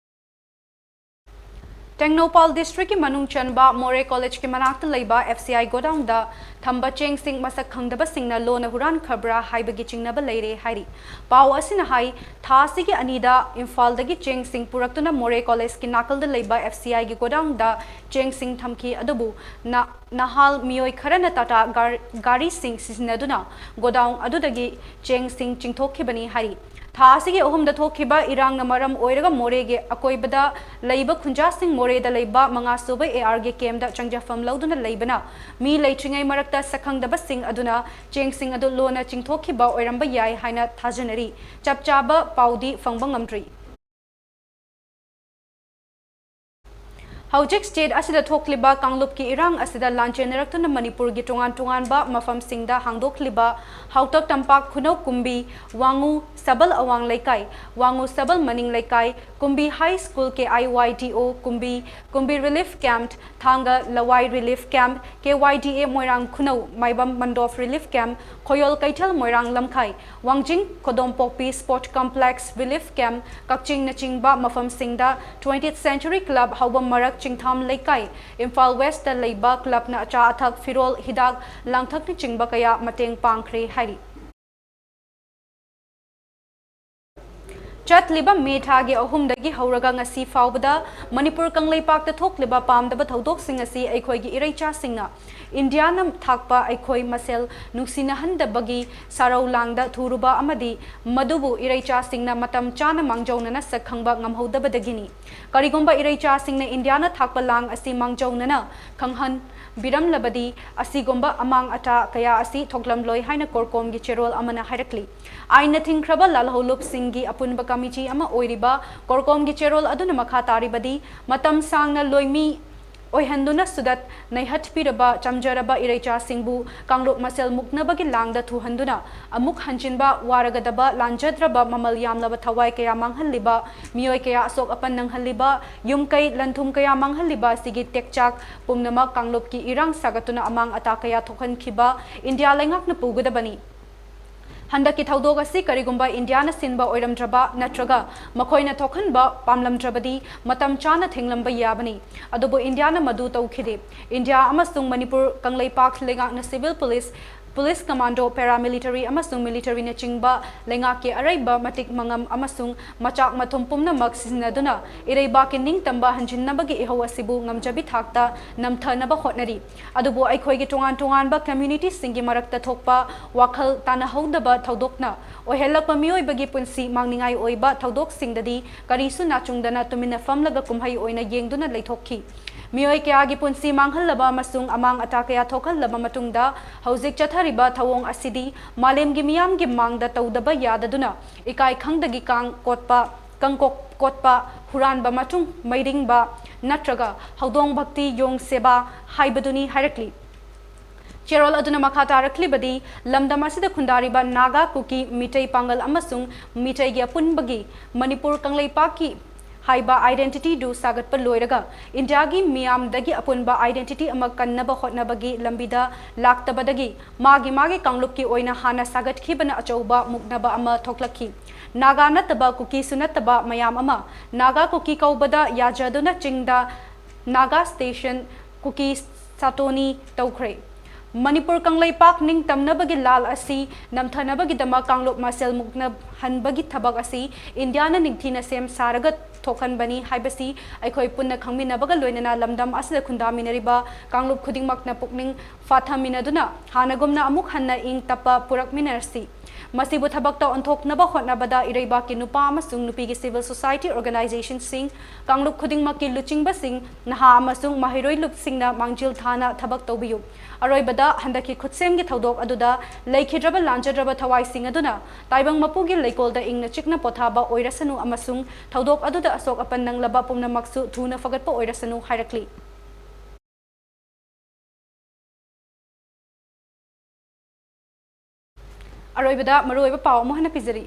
ꯇꯦꯡꯅꯧꯄꯥꯜ ꯗꯤꯁꯇ꯭ꯔꯤꯛꯀꯤ ꯃꯅꯨꯡ ꯆꯟꯕ ꯃꯣꯔꯦ ꯀꯣꯂꯦꯖꯀꯤ ꯃꯅꯥꯛꯇ ꯂꯩꯕ F C I ꯒꯣꯗꯥꯎꯟꯗ ꯊꯝꯕ ꯆꯦꯡꯁꯤꯡ ꯃꯁꯛ ꯈꯪꯗꯕꯁꯤꯡꯅ ꯂꯣꯟꯅ ꯍꯨꯔꯥꯟꯈ꯭ꯔꯕ꯭ꯔꯥ ꯍꯥꯏꯕꯒꯤ ꯆꯤꯡꯅꯕ ꯂꯩꯔꯦ ꯍꯥꯏꯔꯤ꯫ ꯄꯥꯎ ꯑꯁꯤꯅ ꯍꯥꯏ, ꯊꯥ ꯑꯁꯤꯒꯤ ꯑꯅꯤꯗ ꯏꯝꯐꯥꯜꯗꯒꯤ ꯆꯦꯡꯁꯤꯡ ꯄꯨꯔꯛꯇꯨꯅ ꯃꯣꯔꯦ ꯀꯣꯂꯦꯖꯀꯤ ꯅꯥꯀꯜꯗ ꯂꯩꯕ F C I ꯒꯤ ꯒꯣꯗꯥꯎꯟꯗ ꯆꯦꯡꯁꯤꯡ ꯊꯝꯈꯤ, ꯑꯗꯨꯕꯨ ꯅ-, ꯅꯍꯥꯜ ꯃꯤꯑꯣꯏ ꯈꯔꯅ ꯇꯥꯇꯥ ꯒꯥꯔ-, ꯒꯥꯔꯤꯁꯤꯡ ꯁꯤꯖꯤꯟꯅꯗꯨꯅ ꯒꯣꯗꯥꯎꯟ ꯑꯗꯨꯗꯒꯤ ꯆꯦꯡꯁꯤꯡ ꯆꯤꯡꯊꯣꯛꯈꯤꯕꯅꯤ ꯍꯥꯏꯔꯤ꯫ ꯊꯥ ꯑꯁꯤꯒꯤ ꯑꯍꯨꯝꯗ ꯊꯣꯛꯈꯤꯕ ꯏꯔꯥꯡꯅ ꯃꯔꯝ ꯑꯣꯏꯔꯒ ꯃꯣꯔꯦꯒꯤ ꯑꯀꯣꯏꯕꯗ ꯂꯩꯕ ꯈꯨꯟꯖꯥꯁꯤꯡ ꯃꯣꯔꯦꯗ ꯂꯩꯕ ꯃꯉꯥꯁꯨꯕ A R ꯒꯤ ꯀꯦꯝꯗ ꯆꯪꯖꯐꯝ ꯂꯧꯗꯨꯅ ꯂꯩꯕꯅ ꯃꯤ ꯂꯩꯇ꯭ꯔꯤꯉꯩ ꯃꯔꯛꯇ ꯁꯛꯈꯪꯗꯕꯁꯤꯡ ꯑꯗꯨꯅ ꯆꯦꯡꯁꯤꯡ ꯑꯗꯨ ꯂꯣꯟꯅ ꯆꯤꯡꯊꯣꯛꯈꯤꯕ ꯑꯣꯏꯔꯝꯕ ꯌꯥꯏ ꯍꯥꯏꯅ ꯊꯥꯖꯅꯔꯤ꯫ ꯆꯞ ꯆꯥꯕ ꯄꯥꯎꯗꯤ ꯐꯪꯕ ꯉꯝꯗ꯭ꯔꯤ꯫ ꯍꯧꯖꯤꯛ ꯁ꯭ꯇꯦꯠ ꯑꯁꯤꯗ ꯊꯣꯛꯂꯤꯕ ꯀꯥꯡꯂꯨꯞꯀꯤ ꯏꯔꯥꯡ ꯑꯁꯤꯗ ꯂꯥꯟꯖꯦꯟꯅꯔꯛꯇꯨꯅ ꯃꯅꯤꯄꯨꯔꯒꯤ ꯇꯣꯉꯥꯟ ꯇꯣꯉꯥꯟꯕ ꯃꯐꯝꯁꯤꯡꯗ ꯍꯥꯡꯗꯣꯛꯂꯤꯕ ꯍꯥꯎꯇꯛ ꯇꯝꯄꯥꯛ ꯈꯨꯅꯧ ꯀꯨꯝꯕꯤ, ꯋꯥꯉꯨ ꯁꯕꯜ ꯑꯋꯥꯡ ꯂꯩꯀꯥꯏ, ꯋꯥꯉꯨ ꯁꯕꯜ ꯃꯅꯤꯡ ꯂꯩꯀꯥꯏ, Kumbi high school K I Y D O Kumbi, Kumbi relief camp, Thanga Lawai relief camp, K Y D A Moirang Khunou, Maibam Mandop relief camp, Khoyol Keithel Moirang Lamkhai, Wangjing Khodompokpi sport complex relief camp, ꯀꯛꯆꯤꯡꯅꯆꯤꯡꯕ ꯃꯐꯝꯁꯤꯡꯗ Twentieth Century Club ꯍꯧꯕꯝ ꯃꯔꯛ ꯆꯤꯡꯊꯥꯝ ꯂꯩꯀꯥꯏ, ꯏꯝꯐꯥꯜ ꯋꯦꯁꯇ ꯂꯩꯕ ꯀ꯭ꯂꯕꯅ ꯑꯆꯥ ꯑꯊꯛ, ꯐꯤꯔꯣꯜ, ꯍꯤꯗꯥꯛ ꯂꯥꯡꯊꯛꯅꯆꯤꯡꯕ ꯀꯌꯥ ꯃꯇꯦꯡ ꯄꯥꯡꯈ꯭ꯔꯦ ꯍꯥꯏꯔꯤ꯫ ꯆꯠꯂꯤꯕ ꯃꯦ ꯊꯥꯒꯤ ꯑꯍꯨꯝꯗꯒꯤ ꯍꯧꯔꯒ ꯉꯁꯤ ꯐꯥꯎꯕꯗ ꯃꯅꯤꯄꯨꯔ ꯀꯪꯂꯩꯄꯥꯛꯇ ꯊꯣꯛꯂꯤꯕ ꯄꯥꯝꯗꯕ ꯊꯧꯗꯣꯛꯁꯤꯡ ꯑꯁꯤ ꯑꯩꯈꯣꯏꯒꯤ ꯏꯔꯩꯆꯥꯁꯤꯡꯅ ꯏꯟꯗꯤꯌꯥꯅ ꯊꯥꯛꯄ ꯑꯩꯈꯣꯏ ꯃꯁꯦꯜ ꯅꯨꯡꯁꯤꯅꯍꯟꯗꯕꯒꯤ ꯁꯥꯔꯧ ꯂꯥꯡꯗ ꯊꯨꯔꯨꯕ ꯑꯃꯗꯤ ꯃꯗꯨꯕꯨ ꯏꯔꯩꯆꯥꯁꯤꯡꯅ ꯃꯇꯝ ꯆꯥꯅ ꯃꯥꯡꯖꯧꯅꯅ ꯁꯛ ꯈꯪꯕ ꯉꯝꯍꯧꯗꯕꯗꯒꯤꯅꯤ꯫ ꯀꯔꯤꯒꯨꯝꯕ ꯏꯔꯩꯆꯥꯁꯤꯡꯅ ꯏꯟꯗꯤꯌꯥꯅ ꯊꯥꯛꯄ ꯂꯥꯡ ꯑꯁꯤ ꯃꯥꯡꯖꯧꯅꯅ ꯈꯪꯍꯟꯕꯤꯔꯝꯂꯕꯗꯤ ꯑꯁꯤꯒꯨꯝꯕ ꯑꯃꯥꯡ ꯑꯇꯥ ꯀꯌꯥ ꯑꯁꯤ ꯊꯣꯛꯂꯝꯂꯣꯏ ꯍꯥꯏꯅ ꯀꯣꯔꯀꯣꯝꯒꯤ ꯆꯦꯔꯣꯜ ꯑꯃꯅ ꯍꯥꯏꯔꯛꯂꯤ꯫ ꯑꯥꯏꯟꯅ ꯊꯤꯡꯈ꯭ꯔꯕ ꯂꯥꯜꯍꯧꯂꯨꯞꯁꯤꯡꯒꯤ ꯑꯄꯨꯟꯕ ꯀꯃꯤꯇꯤ ꯑꯃ ꯑꯣꯏꯔꯤꯕ ꯀꯣꯔꯀꯣꯝꯒꯤ ꯆꯦꯔꯣꯜ ꯑꯗꯨꯅ ꯃꯈꯥ ꯇꯥꯔꯤꯕꯗꯤ, ꯃꯇꯝ ꯁꯥꯡꯅ ꯂꯣꯏꯃꯤ ꯑꯣꯏꯍꯟꯗꯨꯅ ꯁꯨꯗꯠ ꯅꯩꯍꯠꯄꯤꯔꯕ ꯆꯝꯖꯔꯕ ꯏꯔꯩꯆꯥꯁꯤꯡꯕꯨ ꯀꯥꯡꯂꯨꯞ ꯃꯁꯦꯜ ꯃꯨꯛꯅꯕꯒꯤ ꯂꯥꯡꯗ ꯊꯨꯍꯟꯗꯨꯅ ꯑꯃꯨꯛ ꯍꯟꯖꯤꯟꯕ ꯋꯥꯔꯒꯗꯕ ꯂꯥꯟꯖꯗ꯭ꯔꯕ ꯃꯃꯜ ꯌꯥꯝꯂꯕ ꯊꯋꯥꯏ ꯀꯌꯥ ꯃꯥꯡꯍꯜꯂꯤꯕ, ꯃꯤꯑꯣꯏ ꯀꯌꯥ ꯑꯁꯣꯛ ꯑꯄꯟ ꯅꯪꯍꯜꯂꯤꯕ, ꯌꯨꯝ ꯀꯩ ꯂꯟ ꯊꯨꯝ ꯀꯌꯥ ꯃꯥꯡꯍꯜꯂꯤꯕ ꯑꯁꯤꯒꯤ ꯇꯦꯛꯆꯥꯛ ꯄꯨꯝꯅꯃꯛ ꯀꯥꯡꯂꯨꯞꯀꯤ ꯏꯔꯥꯡ ꯁꯥꯒꯠꯇꯨꯅ ꯑꯃꯥꯡ ꯑꯇꯥ ꯀꯌꯥ ꯊꯣꯛꯍꯟꯈꯤꯕ ꯏꯟꯗꯤꯌꯥ ꯂꯩꯉꯥꯛꯅ ꯄꯨꯒꯗꯕꯅꯤ꯫ ꯍꯟꯗꯛꯀꯤ ꯊꯧꯗꯣꯛ ꯑꯁꯤ ꯀꯔꯤꯒꯨꯝꯕ ꯏꯟꯗꯤꯌꯥꯅ ꯁꯤꯟꯕ ꯑꯣꯏꯔꯝꯗ꯭ꯔꯕ ꯅꯠꯇ꯭ꯔꯒ ꯃꯈꯣꯏꯅ ꯊꯣꯛꯍꯟꯕ ꯄꯥꯝꯂꯝꯗ꯭ꯔꯕꯗꯤ ꯃꯇꯝ ꯆꯥꯅ ꯊꯤꯡꯂꯝꯕ ꯌꯥꯕꯅꯤ꯫ ꯑꯗꯨꯕꯨ ꯏꯟꯗꯤꯌꯥꯅ ꯃꯗꯨ ꯇꯧꯈꯤꯗꯦ꯫ ꯏꯟꯗꯤꯌꯥ ꯑꯃꯁꯨꯡ ꯃꯅꯤꯄꯨꯔ ꯀꯪꯂꯩꯄꯥꯛ ꯂꯩꯉꯥꯛꯅ civil police, police commando, paramilitary ꯑꯃꯁꯨꯡ militaryꯅꯆꯤꯡꯕ ꯂꯩꯉꯥꯛꯀꯤ ꯑꯔꯩꯕ ꯃꯇꯤꯛ ꯃꯉꯝ ꯑꯃꯁꯨꯡ ꯃꯆꯥꯛ ꯃꯊꯨꯝ ꯄꯨꯝꯅꯃꯛ ꯁꯤꯖꯤꯟꯅꯗꯨꯅ ꯏꯔꯩꯕꯥꯛꯀꯤ ꯅꯤꯡꯇꯝꯕ ꯍꯟꯖꯤꯟꯅꯕꯒꯤ ꯏꯍꯧ ꯑꯁꯤꯕꯨ ꯉꯝꯖꯕꯤ ꯊꯥꯛꯇ ꯅꯝꯊꯅꯕ ꯍꯣꯠꯅꯔꯤ꯫ ꯑꯗꯨꯕꯨ ꯑꯩꯈꯣꯏꯒꯤ ꯇꯣꯉꯥꯟ ꯇꯣꯉꯥꯟꯕ communityꯁꯤꯡꯒꯤ ꯃꯔꯛꯇ ꯊꯣꯛꯄ ꯋꯥꯈꯜ ꯇꯥꯅꯍꯧꯗꯕ ꯊꯧꯗꯣꯛꯅ ꯑꯣꯏꯍꯜꯂꯛꯄ ꯃꯤꯑꯣꯏꯕꯒꯤ ꯄꯨꯟꯁꯤ ꯃꯥꯡꯅꯤꯡꯉꯥꯏ ꯑꯣꯏꯕ ꯊꯧꯗꯣꯛꯁꯤꯡꯗꯗꯤ ꯀꯔꯤꯁꯨ ꯅꯥꯆꯨꯡꯗꯅ ꯇꯨꯃꯤꯟꯅ ꯐꯝꯂꯒ ꯀꯨꯝꯍꯩ ꯑꯣꯏꯅ ꯌꯦꯡꯗꯨꯅ ꯂꯩꯊꯣꯛꯈꯤ꯫ ꯃꯤꯑꯣꯏ ꯀꯌꯥꯒꯤ ꯄꯨꯟꯁꯤ ꯃꯥꯡꯍꯜꯂꯕ ꯑꯃꯁꯨꯡ ꯑꯃꯥꯡ ꯑꯇꯥ ꯀꯌꯥ ꯊꯣꯛꯍꯜꯂꯕ ꯃꯇꯨꯡꯗ ꯍꯧꯖꯤꯛ ꯆꯠꯊꯔꯤꯕ ꯊꯧꯑꯣꯡ ꯑꯁꯤꯗꯤ ꯃꯥꯂꯦꯝꯒꯤ ꯃꯤꯌꯥꯝꯒꯤ ꯃꯥꯡꯗ ꯇꯧꯗꯕ ꯌꯥꯗꯗꯨꯅ ꯏꯀꯥꯏ ꯈꯪꯗꯒꯤ ꯀꯥꯡ ꯀꯣꯠꯄ, ꯀꯪꯀꯣꯛ ꯀꯣꯠꯄ, ꯍꯨꯔꯥꯟꯕ ꯃꯇꯨꯡ ꯃꯩꯔꯤꯡꯕ ꯅꯠꯇ꯭ꯔꯒ ꯍꯧꯗꯣꯡ ꯚꯛꯇꯤ ꯌꯣꯡ ꯁꯦꯕꯥ ꯍꯥꯏꯕꯗꯨꯅꯤ ꯍꯥꯏꯔꯛꯂꯤ꯫ ꯆꯦꯔꯣꯜ ꯑꯗꯨꯅ ꯃꯈꯥ ꯇꯥꯔꯛꯂꯤꯕꯗꯤ, ꯂꯝꯗꯝ ꯑꯁꯤꯗ ꯈꯨꯟꯗꯥꯔꯤꯕ ꯅꯥꯒꯥ, ꯀꯨꯀꯤ, ꯃꯤꯇꯩ ꯄꯥꯡꯒꯜ ꯑꯃꯁꯨꯡ ꯃꯤꯇꯩꯒꯤ ꯑꯄꯨꯟꯕꯒꯤ ꯃꯅꯤꯄꯨꯔ ꯀꯪꯂꯩꯄꯥꯛꯀꯤ ꯍꯥꯏꯕ identityꯗꯨ ꯁꯥꯒꯠꯄ ꯂꯣꯏꯔꯒ ꯏꯟꯗꯤꯌꯥꯒꯤ ꯃꯤꯌꯥꯝꯗꯒꯤ ꯑꯄꯨꯟꯕ identity ꯑꯃ ꯀꯟꯅꯕ ꯍꯣꯠꯅꯕꯒꯤ ꯂꯝꯕꯤꯗ ꯂꯥꯛꯇꯕꯗꯒꯤ ꯃꯥꯒꯤ ꯃꯥꯒꯤ ꯀꯥꯡꯂꯨꯞꯀꯤ ꯑꯣꯏꯅ ꯍꯥꯟꯅ ꯁꯥꯒꯠꯈꯤꯕꯅ ꯑꯆꯧꯕ ꯃꯨꯛꯅꯕ ꯑꯃ ꯊꯣꯛꯂꯛꯈꯤ꯫ ꯅꯥꯒꯥ ꯅꯠꯇꯕ ꯀꯨꯀꯤꯁꯨ ꯅꯠꯇꯕ ꯃꯌꯥꯝ ꯑꯃ ꯅꯥꯒꯥ ꯀꯨꯀꯤ ꯀꯧꯕꯗ ꯌꯥꯖꯗꯨꯅ ꯆꯤꯡꯗ ꯅꯥꯒꯥ station ꯀꯨꯀꯤ ꯁꯥꯇꯣꯅꯤ ꯇꯧꯈ꯭ꯔꯦ꯫ ꯃꯅꯤꯄꯨꯔ ꯀꯪꯂꯩꯄꯥꯛ ꯅꯤꯡꯇꯝꯅꯕꯒꯤ ꯂꯥꯜ ꯑꯁꯤ ꯅꯝꯊꯅꯕꯒꯤꯗꯃꯛ ꯀꯥꯡꯂꯨꯞ ꯃꯁꯦꯜ ꯃꯨꯛꯅꯍꯟꯕꯒꯤ ꯊꯕꯛ ꯑꯁꯤ ꯏꯟꯗꯤꯌꯥꯅ ꯅꯤꯡꯊꯤꯅ ꯁꯦꯝ ꯁꯥꯔꯒ ꯊꯣꯛꯍꯟꯕꯅꯤ ꯍꯥꯏꯕꯁꯤ ꯑꯩꯈꯣꯏ ꯄꯨꯟꯅ ꯈꯪꯃꯤꯟꯅꯕꯒ ꯂꯣꯏꯅꯅ ꯂꯝꯗꯝ ꯑꯁꯤꯗ ꯈꯨꯟꯗꯥꯃꯤꯟꯅꯔꯤꯕ ꯀꯥꯡꯂꯨꯞ ꯈꯨꯗꯤꯡꯃꯛꯅ ꯄꯨꯛꯅꯤꯡ ꯐꯥꯊꯃꯤꯟꯅꯗꯨꯅ ꯍꯥꯟꯅꯒꯨꯝꯅ ꯑꯃꯨꯛ ꯍꯟꯅ ꯏꯪ ꯇꯞꯄ ꯄꯨꯔꯛꯃꯤꯟꯅꯔꯁꯤ꯫ ꯃꯁꯤꯕꯨ ꯊꯕꯛꯇ ꯑꯣꯟꯊꯣꯛꯅꯕ ꯍꯣꯠꯅꯕꯗ ꯏꯔꯩꯕꯥꯛꯀꯤ ꯅꯨꯄꯥ ꯑꯃꯁꯨꯡ ꯅꯨꯄꯤꯒꯤ civil society organizationꯁꯤꯡ, ꯀꯥꯡꯂꯨꯞ ꯈꯨꯗꯤꯡꯃꯛꯀꯤ ꯂꯨꯆꯤꯡꯕꯁꯤꯡ, ꯅꯍꯥ ꯑꯃꯁꯨꯡ ꯃꯍꯩꯔꯣꯏ ꯂꯨꯞꯁꯤꯡꯅ ꯃꯥꯡꯖꯤꯜ ꯊꯥꯅ ꯊꯕꯛ ꯇꯧꯕꯤꯌꯨ꯫ ꯑꯔꯣꯏꯕꯗ, ꯍꯟꯗꯛꯀꯤ ꯈꯨꯠꯁꯦꯝꯒꯤ ꯊꯧꯗꯣꯛ ꯑꯗꯨꯗ ꯂꯩꯈꯤꯗ꯭ꯔꯕ ꯂꯥꯟꯖꯗ꯭ꯔꯕ ꯊꯋꯥꯏꯁꯤꯡ ꯑꯗꯨꯅ ꯇꯥꯏꯕꯪ ꯃꯄꯨꯒꯤ ꯂꯩꯀꯣꯜꯗ ꯏꯪꯅ ꯆꯤꯛꯅ ꯄꯣꯊꯥꯕ ꯑꯣꯏꯔꯁꯅꯨ ꯑꯃꯁꯨꯡ ꯊꯧꯗꯣꯛ ꯑꯗꯨꯗ ꯑꯁꯣꯛ ꯑꯄꯟ ꯅꯪꯂꯕ ꯄꯨꯝꯅꯃꯛꯁꯨ ꯊꯨꯅ ꯐꯒꯠꯄ ꯑꯣꯏꯔꯁꯅꯨ ꯍꯥꯏꯔꯛꯂꯤ꯫ ꯑꯔꯣꯏꯕꯗ ꯃꯔꯨꯑꯣꯏꯕ ꯄꯥꯎ ꯑꯃꯨꯛ ꯍꯟꯅ ꯄꯤꯖꯔꯤ꯫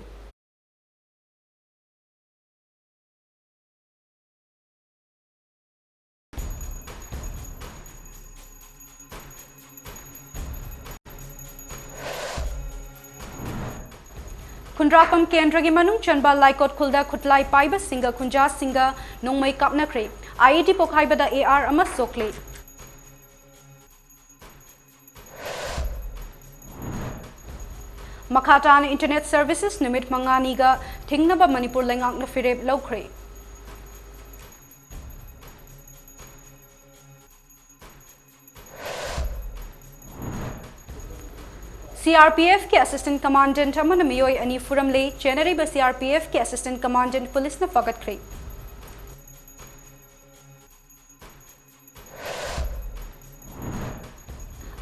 ꯈꯨꯟꯗ꯭ꯔꯥꯛꯄꯝ ꯀꯦꯟꯗ꯭ꯔꯒꯤ ꯃꯅꯨꯡ ꯆꯟꯕ ꯂꯥꯏꯀꯣꯠ ꯈꯨꯜꯗ ꯈꯨꯠꯂꯥꯏ ꯄꯥꯏꯕꯁꯤꯡꯒ ꯈꯨꯟꯖꯥꯁꯤꯡꯒ ꯅꯣꯡꯃꯩ ꯀꯥꯞꯅꯈ꯭ꯔꯦ꯫ IED ꯄꯣꯈꯥꯏꯕꯗ AR ꯑꯃ ꯁꯣꯛꯂꯦ꯫ ꯃꯈꯥ ꯇꯥꯅ internet services ꯅꯨꯃꯤꯠ ꯃꯉꯥꯅꯤꯒ ꯊꯤꯡꯅꯕ ꯃꯅꯤꯄꯨꯔ ꯂꯩꯉꯥꯛꯅ ꯐꯤꯔꯦꯞ ꯂꯧꯈ꯭ꯔꯦ꯫ CRPFꯀꯤ assistant commandant ꯑꯃꯅ ꯃꯤꯑꯣꯏ ꯑꯅꯤ ꯐꯨꯔꯝꯂꯦ꯫ ꯆꯦꯟꯅꯔꯤꯕ CRPFꯀꯤ assistant commandant ꯄꯨꯂꯤꯁꯅ ꯐꯥꯒꯠꯈ꯭ꯔꯦ꯫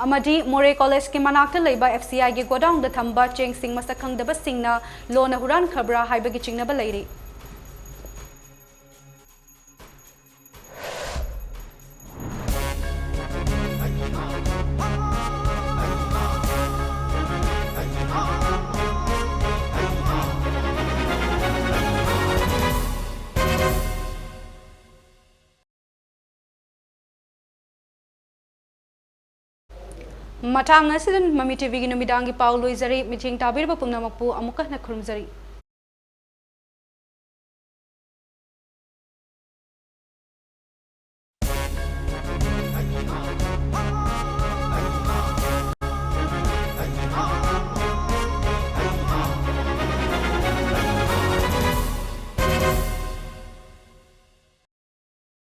ꯑꯃꯗꯤ ꯃꯣꯔꯦ ꯀꯣꯂꯦꯖꯀꯤ ꯃꯅꯥꯛꯇ ꯂꯩꯕ FCIꯒꯤ ꯒꯣꯗꯥꯎꯟꯗ ꯊꯝꯕ ꯆꯦꯡꯁꯤꯡ ꯃꯁꯛ ꯈꯪꯗꯕꯁꯤꯡꯅ ꯂꯣꯟꯅ ꯍꯨꯔꯥꯟꯈ꯭ꯔꯕ꯭ꯔꯥ ꯍꯥꯏꯕꯒꯤ ꯆꯤꯡꯅꯕ ꯂꯩꯔꯤ꯫ ꯃꯇꯥꯡ ꯑꯁꯤꯗ ꯃꯃꯤ TVꯒꯤ ꯅꯨꯃꯤꯗꯥꯡꯒꯤ ꯄꯥꯎ ꯂꯣꯏꯖꯔꯦ꯫ ꯃꯤꯠꯌꯦꯡ ꯇꯥꯕꯤꯔꯕ ꯄꯨꯝꯅꯃꯛꯄꯨ ꯑꯃꯨꯛꯀ ꯍꯟꯅ ꯈꯨꯔꯨꯝꯖꯔꯤ꯫